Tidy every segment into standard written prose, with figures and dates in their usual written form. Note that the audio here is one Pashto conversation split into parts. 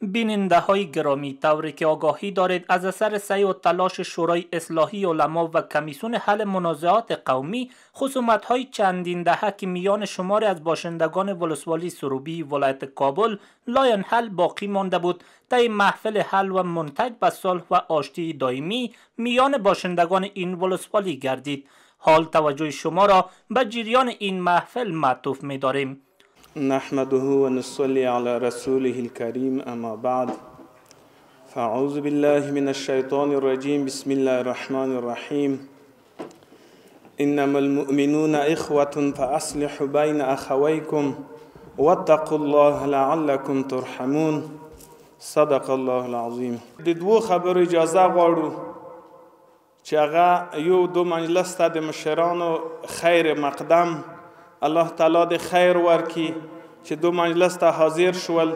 بیننده های گرامی، طوری که آگاهی دارید از اثر سعی و تلاش شورای اصلاحی علما و کمیسیون حل منازعات قومی، خصومت های چندین دهه که میان شماری از باشندگان ولسوالی سروبی ولایت کابل لاینحل باقی مانده بود، طی محفل حل و منتج به صلح و آشتی دائمی میان باشندگان این ولسوالی گردید. حال توجه شما را به جریان این محفل معطوف می‌داریم. نحمده ونصلي على رسوله الكريم، أما بعد، فأعوذ بالله من الشيطان الرجيم، بسم الله الرحمن الرحيم. إنما المؤمنون إخوة فأصلحوا بين أخويكم واتقوا الله لعلكم ترحمون. صدق الله العظيم. د دوو خبرو اجازه غواړو چې هغه یو دو مجلس ته د مشرانو خیر مقدم، الله تعالی د خیر ورکي چې دو مجلس ته حاضر شول،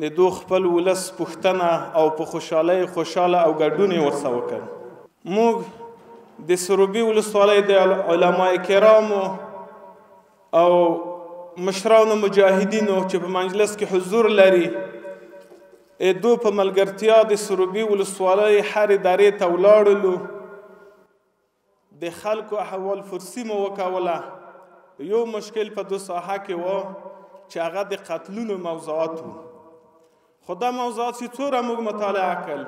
د دو خپل ولس پوښتنه او په خوشحالۍ خوشحاله او ګډون یې ورسره وکړ. موږ د سروبي ولسوالۍ د علماء کرامو او مشرانو مجاهدینو چې په مجلس کې حضور لري، دو په ملګرتیا د سروبي ولسوالۍ هرې درې ته ولاړلو، د خلکو احوال فرسي مو وکوله. یو مشکل په دو ساحه کې و چې هغه د قتلونو موضوعات وو، خو دا موضوعات چې څومره موږ مطالعه کړل،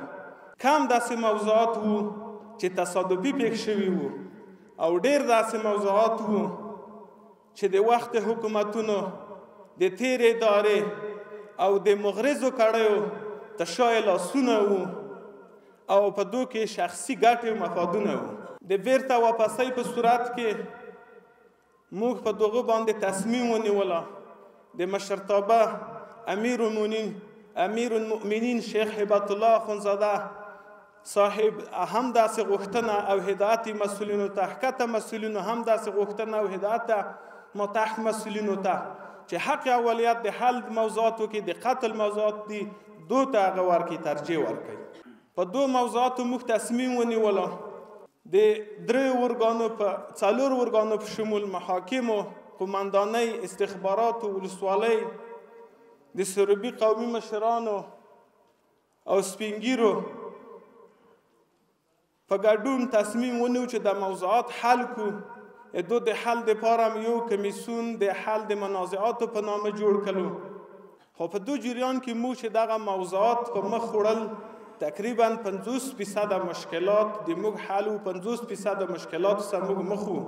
کم داسې موضوعات وو چې تصادفي پېښ شوي وو، او ډېر داسې موضوعات وو چې د وخت حکومتونو، د تېرې ادارې او د مغرضو کړیو تر شا یې لاسونه وو، او په دو کې شخصي ګټې او مفادونه وو. د بیرته واپسۍ په صورت کې موږ په دغه باندې تصمیم ونیوله. د مشرتابه امیر المؤمنین شیخ هبت الله اخوندزاده صاحب هم داسې غوښتنه او هدایت مسؤلینو ته، ښکته مسؤلینو هم داسې غوښتنه او هدایت متحت مسؤلینو ته چې حق اولیت د حل موضوعاتو کې د قتل موضوعات دي، دو ته هغه ورکړي، ترجیح ورکړي. په دو موضوعاتو موږ تصمیم ونیوله. د دریو ارګانو په څلور ارګانو په شمول محاکمو، قومندانۍ، استخباراتو، ولسوالۍ، د سروبي قومي مشرانو او سپینګیرو په ګډون تصمیم ونیو چې د موضوعات حل کړو. دو د حل دپاره هم یو کمیسیون د حل د منازعاتو په نامه جوړ کړو. خو په دو جریان کې موږ چې دغه موضوعات په مخ وړل، تقریبا 50% مشکلات د موږ حل و، 50% مشکلات سره موږ مخ وو.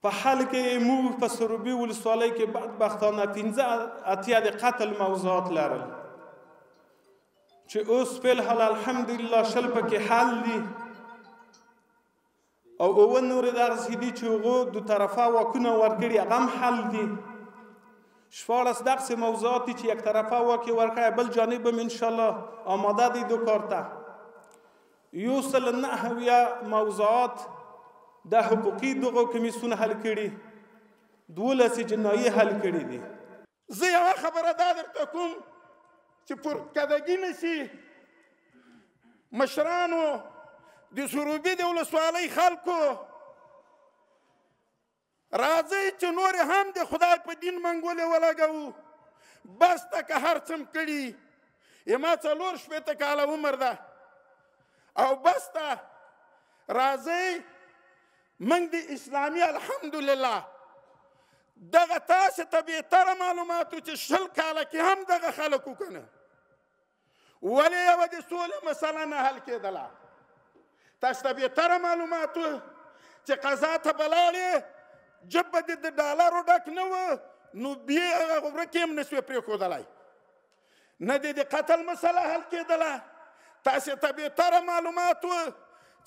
په حل کې موږ په سروبي ولسوالۍ کې بدبختانه 85 د قتل موضوعات لرل چې اوس فی الحال الحمدلله 20 پکې حل دي، او 7 نورې دغسې دي چې هغو دوطرفه واکونه ورکړي، هغه هم حل دي. 16 دغسې موضوعات دي چې یک طرفه واک یې ورکړی، بل جانب هم انشاءالله آماده دی دو کار ته. 179 موضوعات د حقوقي دغو کمیسیون حل کړي، 12 جنایي حل کړي دي. زه یوه خبره دا درته کوم چې پر کدګي نه شي مشرانو د سروبي د ولسوالۍ خلکو، راځئ چې نورې هم د خدای په دین منګولې ولګوو. بس ته که هر څه هم کړي، زما 64 کاله عمر ده، او بس ته راځئ موږ د اسلامي الحمدلله دغه تاسې ته بهتره معلوماتو چې 20 کاله کې هم دغه خلک وکنه، ولې یوه د سولې مسله نه حل کېدله. تاسې ته بهتره معلوماتو چې قضا ته به لاړې، جب به دې د ډالرو ډک نه و، نو بیا هغه ورکې هم نه سوې پرېښودلی، نه دې د قتل مسله حل کېدله. تاسې ته بهتره معلومات و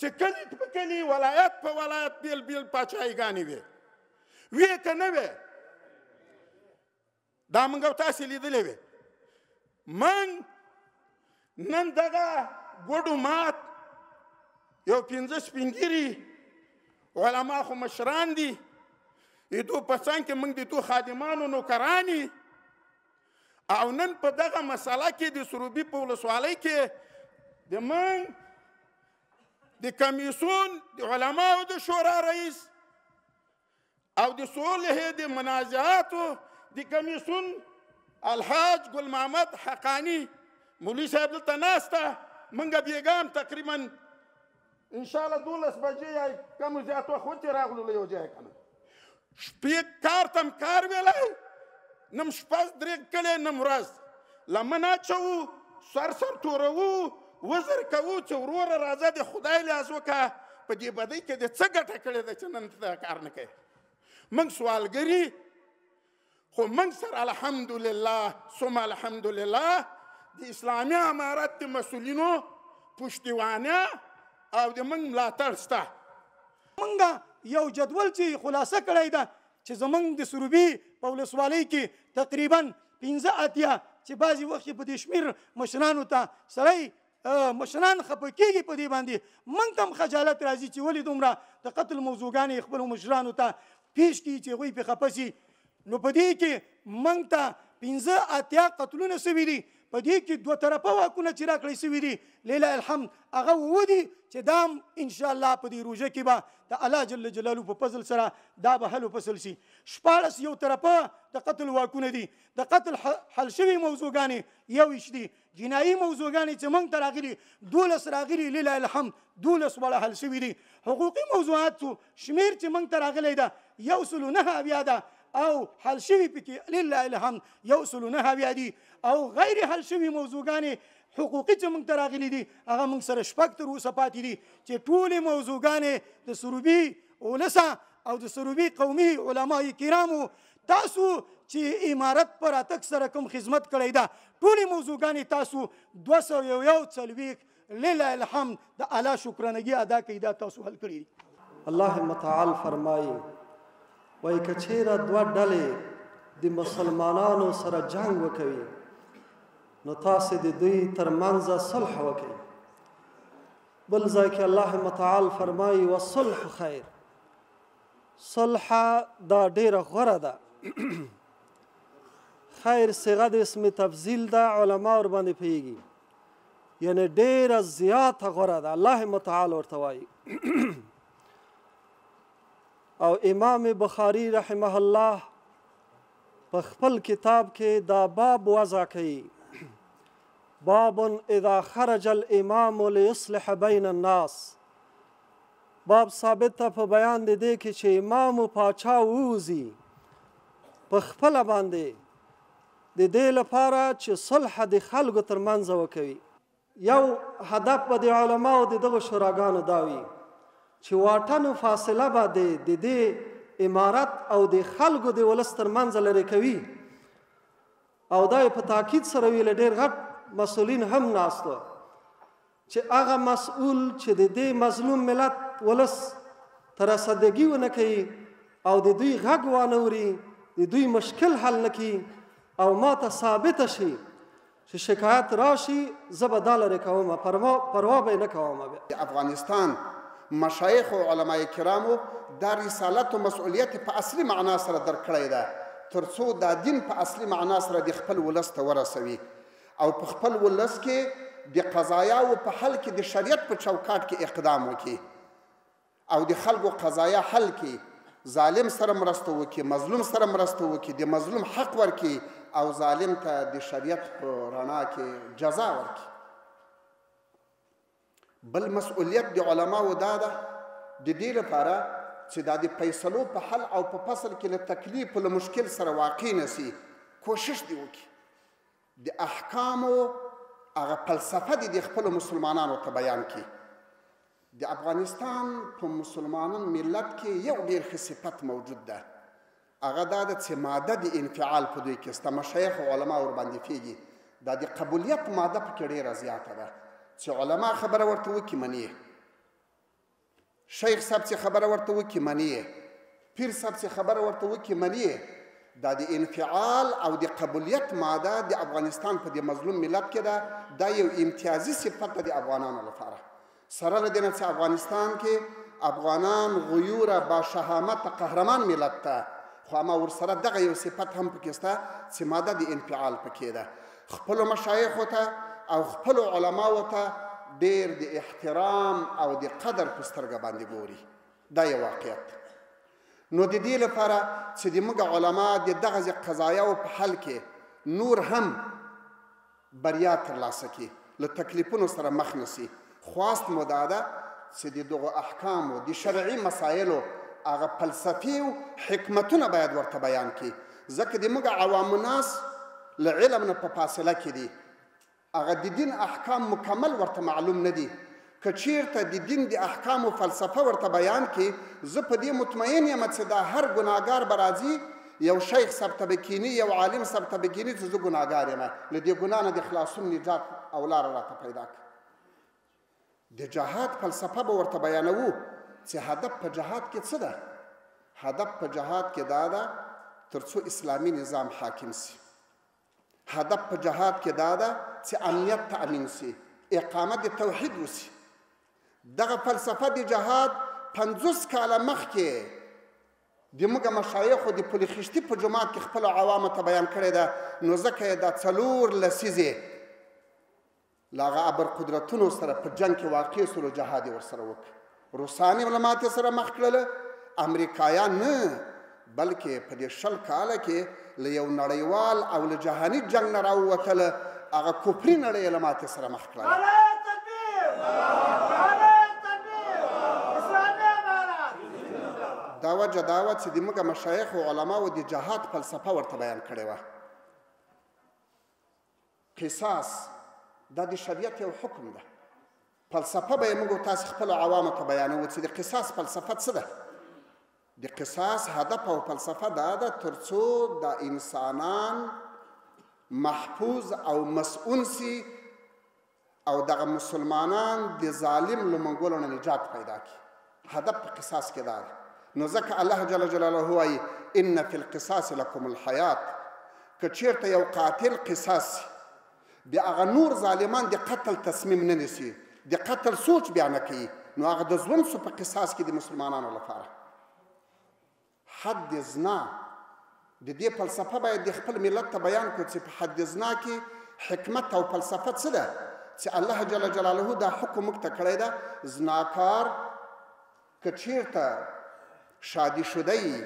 چې کلي په کلي، ولایت په ولایت بېل بېل پاچاهیګانې وې، وې که نه وې؟ دا موږ او تاسې لیدلې وې. موږ نن دغه ګوډو مات یو 5 سپینګیري علما خو مشران دي، د دوی په څنګ کې موږ د دوی خادمانو نوکران یي. او نن په دغه مسله کې د سروبي په ولسوالۍ کې د موږ د کمیسیون د علماو د شورا رئیس او د صلح د منازعاتو د کمیسیون الحاج ګل محمد حقاني مولوي صاحب دلته ناسته، موږ بېګا هم تقریبا انشاءالله 12 بجې یا کم زیات وخت وچې راغلو له یو ځایه که نه. شپې کار ته هم کار ویلی، نم شپه درېغ کړې نم ورځ، لمن اچوو، سر سر توروو، وزر کوو چې وروره راځه د خدای لحاظ وکړه، په دې بدۍ کې دې څه ګټه کړې ده چې نن ته دا کار نه کوې. موږ سوالګري، خو موږ سره الحمدلله ثم الحمدلله د اسلامي امارت د مسؤلینو پشتیوانه او د موږ ملاتړ شته. موږ یو جدول چې خلاصه کړی ده چې زموږ د سروبي په ولسوالۍ کې تقریبا 85 چې بعضې وخت په دې شمېر مشرانو ته سړی مشران خفه کېږي په دې باندې، موږ ته هم خجالت راځي چې ولې دومره د قتل موضوعګانې خپلو مشرانو ته پیش کړي چې هغوی پرې خفه شي. نو په دې کې موږ ته 85 قتلونه سوي دي، په دې کې دوه طرفه واکونه چې راکړی سوي دي لله الحمد هغه اووه دي چې دا هم انشاءالله په دې روژه کې به د الله جل جلاله په فضل سره دا به حل و فصل شي. 16 یو طرفه د قتل واکونه دي، د قتل حل شوي موضوعګانې 21 دي، جنایي موضوعګانې چې موږ ته راغلي 12 راغلي لله الحمد 12 واړه حل شوي دي. حقوقي موضوعات شمېر چې موږ ته راغلی ده 179 ده او حل شوي پکې لله الحمد 179 دي، او غیر حل شوي موضوعګانې حقوقي چې موږ ته راغلي دي هغه موږ سره 6 تر اوسه پاتې دي چې ټولې موضوعګانې د سروبي ولسه او د سروبي قومي علماء کرامو تاسو چې امارت پر راتګ سره کوم خدمت کړی ده ټولې موضوعګانې تاسو 241 لله الحمد د الله شکرانګي ادا کوي دا تاسو حل کړي دي. الله متعال فرمایي وایي که چېرې دوه ډلې د مسلمانانو سره جنګ وکوي نو تاسې د دوی ترمنځ صلح وکړئ. بل ځای کې الله متعال فرمایي وصلح خیر، صلح دا ډېره غوره ده. خیر صیغه د اسم تفضیل ده، علما ورباندې پوهېږي، یعنې ډېره زیاته غوره ده. الله متعال ورته وایي. او امام بخاری رحمه الله په خپل کتاب کې دا باب وضع کوي، باب اذا خرج الامام ليصلح بین الناس. باب ثابت ته په بیان د دې کې چې امام او پاچا ووځي په خپله باندې د دې لپاره چې صلح د خلکو ترمنځ وکوي. یو هدف به د علماو د دغو شوراګانو دا وي چې واټن و فاصله به د دې امارت او د خلکو د ولس ترمنځ لرې کوي. او دا یې په تاکید سره ویل، ډېر غټ مسؤلین هم ناست وو چې هغه مسؤل چې د دې مظلوم ملت ولس ته رسیدګي ونه کوي او د دوی غږ وانه وري، د دوی مشکل حل نه کړي او ما ته ثابته شي چې شکایت راشي زه به دا لرې کوم، پروا به یې نه کوم. بیا د افغانستان مشایخ او علماء کرامو دا رسالت و مسؤلیت په اصلي معنا سره درک کړی ده، تر څو دا دین په اصلي معنا سره د خپل ولس ته ورسوي او په خپل ولس کې د قضایاو په حل کې د شریعت په چوکاټ کې اقدام وکړي او د خلکو قضایا حل کړي، ظالم سره مرسته وکړي، مظلوم سره مرسته وکړي، د مظلوم حق ورکړي او ظالم ته د شریعت په رڼا کې جزا ورکړي. بل مسؤلیت د علماو دا ده د دې لپاره چې دا د فیصلو په حل او په فصل کې له تکلیف له مشکل سره واقع نه سي، کوشش دې وکړي د احکامو هغه فلسفه دې د خپلو مسلمانانو ته بیان کړي. د افغانستان په مسلمانان ملت کې یو ډېر ښه صفت موجود ده، هغه دا ده چې ماده د انفعال په دوی کې سته، مشایخ او علما ورباندې پوهېږي، دا د قبولیت ماده پکې ډېره زیاته ده چې علما خبره ورته وکړي مني، شیخ صاحب چې خبره ورته وکړي مني، پیر صاحب چې خبره ورته وکړي مني. دا د انفعال او د قبولیت ماده د افغانستان په دې مظلوم ملت کې ده، دا یو امتیازي صفت ده د افغانانو لپاره. سره له دې نه چې افغانستان کې افغانان غیوره با شهامت قهرمان ملت ته، خو اما ورسره دغه یو صفت هم پکې شته چې ماده د انفعال پکې ده. خپلو مشایخو ته او خپلو علماو ته ډېر د احترام او د قدر په سترګه باندې ګوري، دا یو واقعیت. نو د دې لپاره چې د موږ علما د دغسې قضایاو په حل کې نور هم بریا ترلاسه کړي، له تکلیفونو سره مخ نه سي. خواست مو دا ده چې د دغو احکامو د شرعي مسایلو هغه فلسفي او حکمتونه باید ورته بیان کړي، ځکه د موږ عوام الناس له علم نه په فاصله کې دي، هغه د دین احکام مکمل ورته معلوم نه دي. که چیرته د دین د احکامو فلسفه ورته بیان کړي، زه په دې مطمئن یم چې دا هر ګناهګار به راځي، یو شیخ صاحب ته به کیني، یو عالم صاحب ته به کیني چې زه ګناهګار یم، له دې ګناه نه د خلاصون نجات او لاره راته پیدا کړه. د جهاد فلسفه به ورته بیانوو چې هدف په جهاد کې څه ده. هدف په جهاد کې دا ده ترڅو اسلامي نظام حاکم سي. هدف په جهاد کې دا ده چې امنیت تأمین سي، اقامه د توحید وسي. دغه فلسفه د جهاد 50 کاله مخکې د موږ مشایخو د پل خشتي په جومات کې خپلو عوامو ته بیان کړې ده. نو ځکه یې دا 4 لسیزې له هغه ابر قدرتونو سره په جنګ کې واقع سولو، جهاد یې ورسره وکړ. روسان یې له ماتې سره مخ کړله، امریکایان نه، بلکې په دې 20 کاله کې له یو نړیوال او له جهاني جنګ نه راووتله، هغه کفري نړۍ یې له ماتې سره مخ کړله. دا وجه دا وه چې د موږ مشایخ او علماو د جهاد فلسفه ورته بیان کړې وه. قصاص دا د شریعت یو حکم ده. فلسفه به یې موږ تاسې خپلو عوامو ته بیانوو چې د قصاص فلسفه څه ده. د قصاص هدف او فلسفه دا ده ترڅو دا انسانان محفوظ او مسؤون سي او دغه مسلمانان د ظالم له منګولو نه نجات پیدا کړي. هدف په قصاص کې دا ده. نو ځکه الله جل جلاله وایي ان فی القصاص لکم الحیات. که چیرته یو قاتل قصاص سي، بیا هغه نور ظالمان د قتل تصمیم نه نیسي، د قتل سوچ بیا نه کوي، نو هغه د ژوند سو په قصاص کې د مسلمانانو لپاره. حد زنا د دې فلسفه باید د خپل ملت ته بیان کړو چې په حد زنا کې حکمت او فلسفه څه ده، چې الله جل جلاله دا حکم موږ ته کړی ده. زناکار که چیرته شادي شده یي،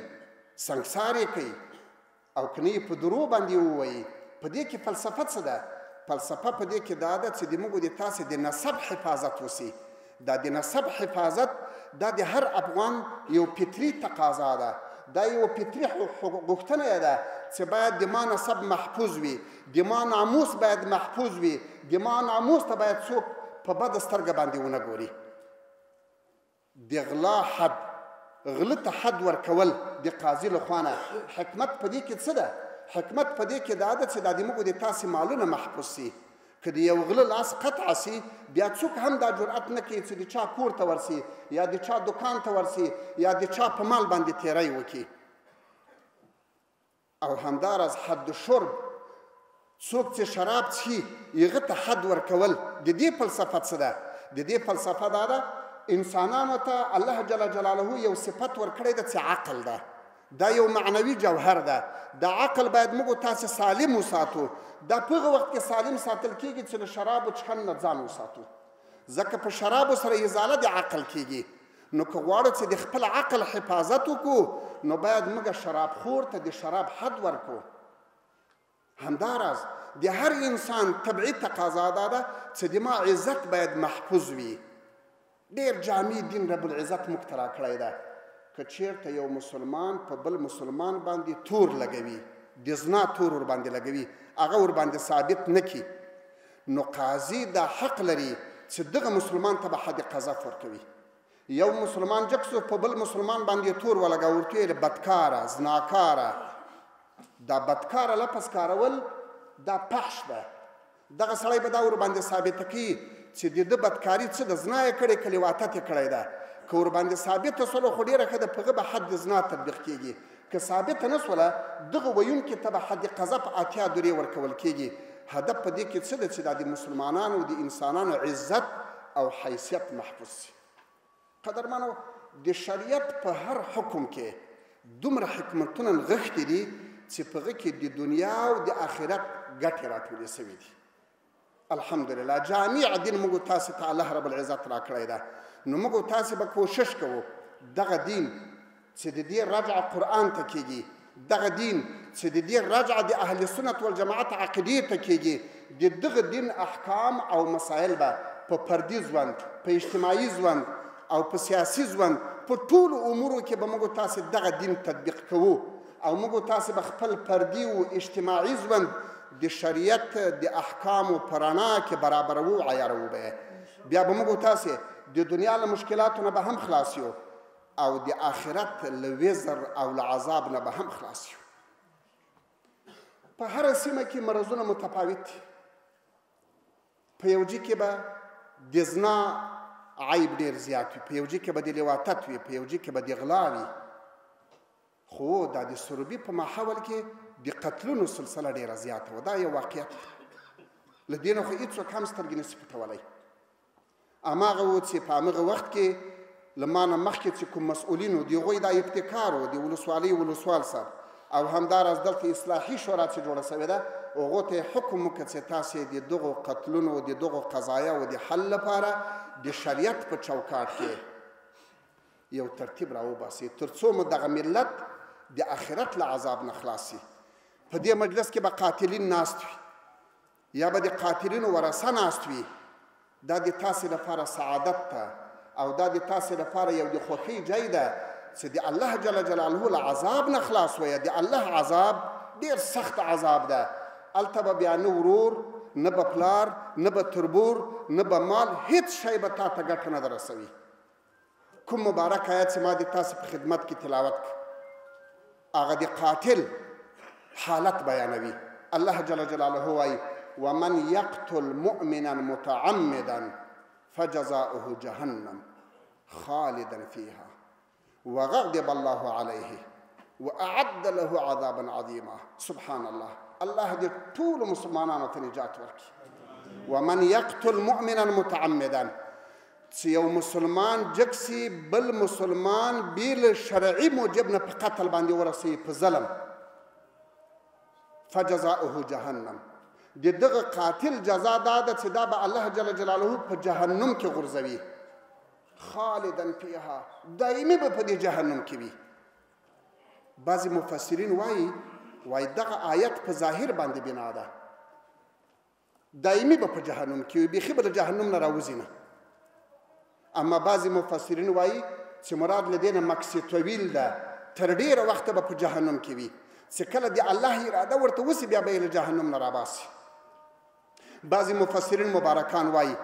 سنګسار یې کوي او که نه یې په درو باندې ووایي، په دې کې فلسفه څه ده؟ فلسفه په دې کې دا ده چې د موږ د تاسې د نسب حفاظت وسي. دا د نسب حفاظت دا د هر افغان یو فطري تقاضا ده، دا یو فطري غوښتنه ده چې باید د ما نسب محفوظ وي، د ما ناموس باید محفوظ وي، د ما ناموس ته باید څوک په بده سترګه باندې ونه ګوري. د غلا حد، غله ته حد ورکول د قاضي له خوا نه، حکمت په دې کې څه ده؟ حکمت په دې کې دا ده چې دا د موږ د تاسې مالونه محفوظ سي. که د یو غله لاس قطع سي، بیا څوک هم دا جرأت نه کوي چې د چا کور ته ورسي یا د چا دکان ته ورسي یا د چا په مال باندې تیری وکړي. او همداراز حد شرب، څوک چې شراب څښي هغه ته حد ورکول، د دې فلسفه څه ده؟ د دې فلسفه دا ده انسانانو ته الله جل جلاله یو صفت ورکړی ده چې عقل ده. دا یو معنوي جوهر ده. دا عقل باید موږ تاسې سالم وساتو. دا په هغه وخت کې سالم ساتل کېږي چې له شرابو څښن نه ځان وساتو، ځکه په شرابو سره ازاله د عقل کېږي. نو که غواړو چې د خپل عقل حفاظت وکړو، نو باید موږ شرابخور ته د شراب حد ورکړو. همداراز د هر انسان طبعي تقاضا دا ده چې د ما عزت باید محفوظ وي. ډېر جامع دین رب العزت موږ ته راکړی ده. که چیرته یو مسلمان په بل مسلمان باندې تور لګوي، د زنا تور ورباندې لګوي، هغه ورباندې ثابت نه کړي، نو قاضي دا حق لري چې دغه مسلمان ته به حد قذف ورکوي. یو مسلمان جک سو په بل مسلمان باندې تور ولګاوه، ورته ویل بدکاره، زناکاره. دا بدکاره لفظ کارول دا فحش ده. دغه سړی به دا ورباندې ثابته کړي چې د ده بدکاري څه ده، زنا یې کړې که لواطت یې کړی ده. که ورباندې ثابته سوله خو ډېره ښه ده، په هغه به حد زنا تطبیق کېږي. که ثابته نه سوله، دغه ویونکي ته به حد قذف 80 درې ورکول کېږي. هدف په دې کې څه ده چې دا د مسلمانانو د انسانانو عزت او حیثیت محفوظ سي. قدرمنو، د شریعت په هر حکم کې دومره حکمتونه نغښتي دي چې په هغه کې د دنیا او د آخرت ګټې راټولې سوي دي. الحمدلله جامع دین موږ تاسې ته الله رب العزت راکړی ده. نو موږ تاسې به کوشش کوو دغه دین چې د دې رجع قرآن ته کېږي، دغه دین چې د دې رجع د اهل سنت والجماعت عقیدې ته کېږي، د دغه دین احکام او مسایل به په فردي ژوند، په اجتماعي ژوند او په سیاسي ژوند، په ټولو امورو کې به موږ تاسې دغه دین تطبیق کوو او موږ تاسې به خپل فردي او اجتماعي ژوند د شریعت د احکامو په رڼا کې برابروو، عیاروو به یې. بیا به موږ تاسې د دنیا له مشکلاتو نه به هم خلاص یو او د آخرت له وزر او له عذاب نه به هم خلاص یو. په هره سیمه کې مرضونه متفاوت دي. په یو ځای کې به د زنا عیب ډېر زیات وي، په یو ځای کې به د لواطت وي، په یو ځای کې به د غلا وي. خو دا د سروبي په ماحول کې د قتلونو سلسله ډېره زیاته وه. دا یو واقعیت دی. له دې نه خو هېڅوک هم سترګې نه شي پټولی. هماغه و چې په همغه وخت کې له ما نه مخکې چې کوم مسؤلین وو، د هغوی دا ابتکار و، د ولسوالۍ ولسوال صاحب او همداراز دلته اصلاحي شورا چې جوړه شوې ده، هغو ته یې حکم وکړ چې تاسې د دغو قتلونو، د دغو قضایاو د حل لپاره د شریعت په چوکاټ کې یو ترتیب راوباسئ، تر څو مو دغه ملت د آخرت له عذاب نه خلاص شي. په دې مجلس کې به قاتلین ناست وي یا به د قاتلینو ورثه ناست وي. دا د تاسې لپاره سعادت ده او دا د تاسې لپاره یو د خوښۍ ځای ده چې د الله جل جلاله له عذاب نه خلاص وي. د الله عذاب ډېر سخت عذاب ده. هلته به بیا نه ورور، نه به پلار، نه به تربور، نه به مال، هیڅ شی به تا ته ګټه نه درسوي. کوم مبارک آیت چې ما د تاسې په خدمت کې تلاوت کړ، هغه د قاتل حالت بیانوي. الله جل جلاله وایي: ومن يقتل مؤمنا متعمدا فجزاؤه جهنم خالدا فيها وغضب الله عليه وأعد له عذابا عظيما. سبحان الله. الله دې ټولو مسلمانانو ته نجات ورکړي. ومن يقتل مؤمنا متعمدا، چې یو مسلمان جګ سي بل مسلمان بې له شرعي موجب نه په قتل باندې ورسوي، په ظلم، فجزاؤه جهنم، د دغه قاتل جزا دا ده چې دا به الله جل جلاله په جهنم کې غورځوي، خالدا فیها، دایمي به په دې جهنم کې وي. بعضې مفسرین وایي، وایي دغه آیت په ظاهر باندې بنا ده، دایمي به په جهنم کې وي، بیخي به له جهنم نه راوځي نه. اما بعضې مفسرین وایي چې مراد له دې نه مکس طویل ده، تر ډېره وخته به په جهنم کې وي، چې کله د الله اراده ورته وسي بیا به یې له جهنم نه راباسي. بعضې مفسرین مبارکان وایي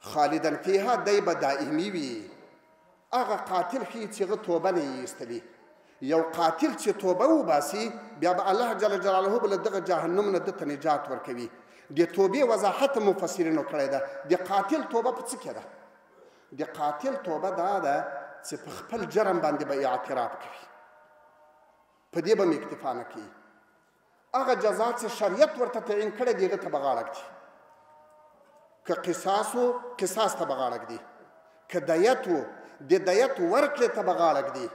خالدا فیها، دی به دائمي وي. هغه قاتل ښیي چې هغه توبه نه یې ایستلې. یو قاتل چې توبه وباسي بیا به الله جل جلاله به له دغه جهنم نه ده ته نجات ورکوي. د توبې وضاحت مفسرینو کړی ده. د قاتل توبه په څه کې ده؟ د قاتل توبه دا ده چې په خپل جرم باندې به اعتراف کوي، په دې به مې اکتفا نه کوي. هغه جزا چې شریعت ورته تعین کړی دی هغه ته به غاړه ږدي. که قصاص و، قصاص ته به غاړه ږدي. که دیت و، د دیت ورکړې ته به غاړه ږدي.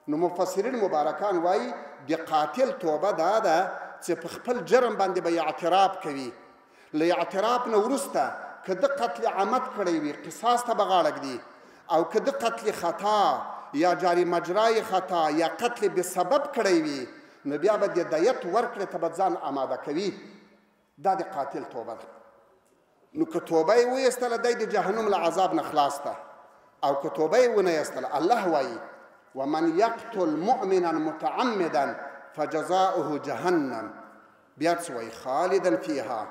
نو مفسرین مبارکان وایي د قاتل توبه دا ده چې په خپل جرم باندې به اعتراف کوي. له اعتراف نه وروسته که ده قتل عمد کړی وي قصاص ته به غاړه ږدي، او که ده قتل خطا یا جاری مجرای خطا یا قتل بسبب کړی وي نو بیا به د دیت ورکړې ته به ځان آماده کوي. دا د قاتل توبه ده. نو که توبه یې وایستله دی د جهنم له عذاب نه خلاص ده، او که توبه یې ونه ایستله، الله وایي ومن يقتل مؤمنا متعمدا فجزاؤه جهنم، بیا څه وایي؟ خالدا فیها.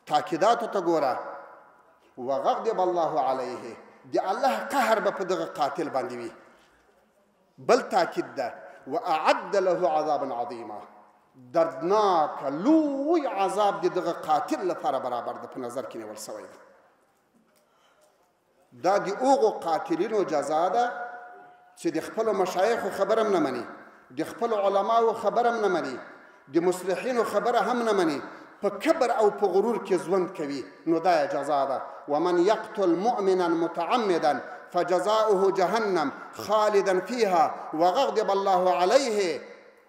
تاکیداتو ته ګوره، وغضب الله علیه، د الله قهر به په دغه قاتل باندې وي. بل تاکید ده، واعد له عذابا عظیما، دردناک لوی عذاب د دغه قاتل لپاره برابر ده، په نظر کې نیول شوی ده. دا د هغو قاتلینو جزا ده چې د خپلو مشایخو خبره هم نه مني، د خپلو علماو خبره هم نه مني، د مصلحینو خبره هم نه مني، په کبر او په غرور کې ژوند کوي. نو دا یې جزا ده. ومن يقتل مؤمنا متعمدا فجزاؤه جهنم خالدا فيها وغضب الله عليه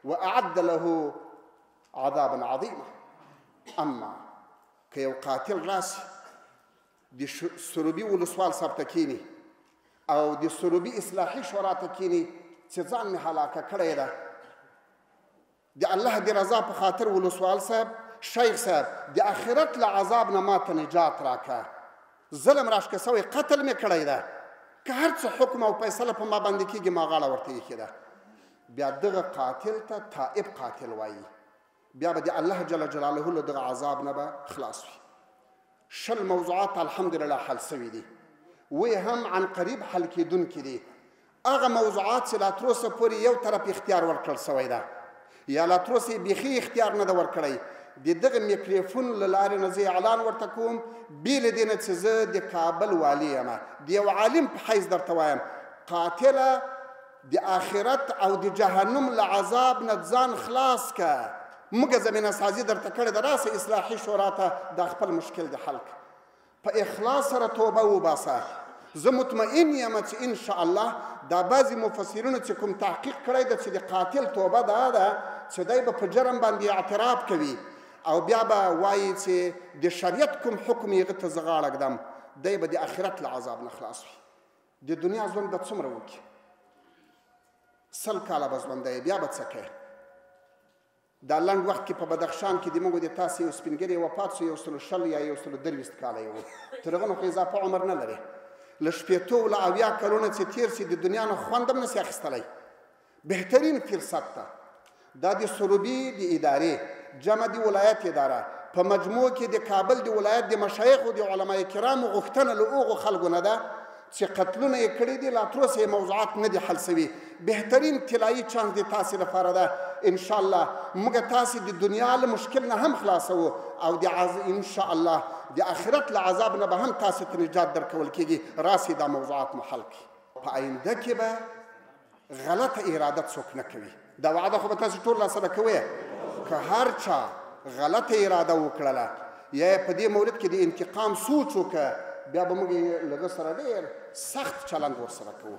وأعد له عذابا عظيما. اما که یو قاتل راسي د سروبي ولسوال صاحب ته کښېني او د سروبي اصلاحي شورا ته کښېني چې ځان مې هلاکه کړی ده، د الله د رضا په خاطر ولسوال صاحب، شیخ صاحب د اخرت له عذاب نه ماته نجات راکه، ظلم راشکه سوی، قتل مې کړی ده، که هر څه حکم او فیصله په ما باندې کېږي ما غاړه ورته ایښې ده. بیا دغه قاتل ته تائب قاتل وایي، بیا به د الله جل جلاله له دغه عذاب نه به خلاص وي. 20 موضوعات الحمدلله حل سوي دي، وی هم عن قریب حل کېدونکي دي. هغه موضوعات چې لا تر اوسه پورې یو طرف اختیار ورکړل سوی ده یا لا تر اوسه یې بیخي اختیار نه ده ورکړی، د دغه میکروفون له لارې نه زه اعلان ورته کوم، بې له دې نه چې زه د کابل والي یم، د یو عالم په حیث درته وایم، قاتله د آخرت او د جهنم له عذاب نه ځان خلاص که، موږ زمینه سازي درته کړې ده، راسه اصلاحي شورا ته دا خپل مشکل د حل کړه، په اخلاص سره توبه وباسه. زه مطمئن یم چې انشاءالله دا بعضې مفسرینو چې کوم تحقیق کړی ده چې د قاتل توبه دا ده چې دی به په جرم باندې اعتراف کوي او بیا به وایي چې د شریعت کوم حکم یې هغه ته زه غاړه ږدم، دی به د آخرت له عذاب نه خلاص وي. د دنیا ژوند به څومره وکړي؟ 100 کاله به ژوندی، بیا به څه کوي؟ دا لنډ وخت کې په بدخشان کې د موږ د تاسې یو سپین ږیری وفات شو، 120 یا 123 کاله یې و، تر هغه نو خو اضافه عمر نه لري. له 60 له 70 کلونه چې تېر شي د دنیا نه خوند هم نشي اخیستلی. بهترین فرصت ده دا د سروبي د ادارې جمع د ولایت اداره په مجموع کې د کابل د ولایت د مشایخو د علماء کرامو غوښتنه له هغو خلکو نه ده چې قتلونه یې کړي دي، لا تر اوسه یې موضوعات نه دي حل سوي. بهترین طلایي چانس د تاسې لپاره ده. انشاءالله موږ تاسې د دنیا له مشکل نه هم خلاصوو او د انشاءالله د آخرت له عذاب نه به هم تاسې ته نجات درکول کېږي. راسئ دا موضوعات مو حل کړي. په آینده کې به غلطه اراده څوک نه کوي. دا وعده خو به تاسې ټول راسره کوئ، که هر چا غلطه اراده وکړله یا په دې مورد کې د انتقام سوچ وکړه، بیا به موږ له هغه سره ډېر سخت چلند ورسره کوو.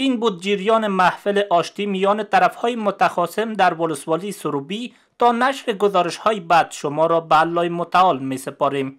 این بود جریان محفل آشتی میان طرفهای متخاصم در ولسوالی سروبی. تا نشر گزارش‌های بعد شما را به الله متعال می‌سپاریم.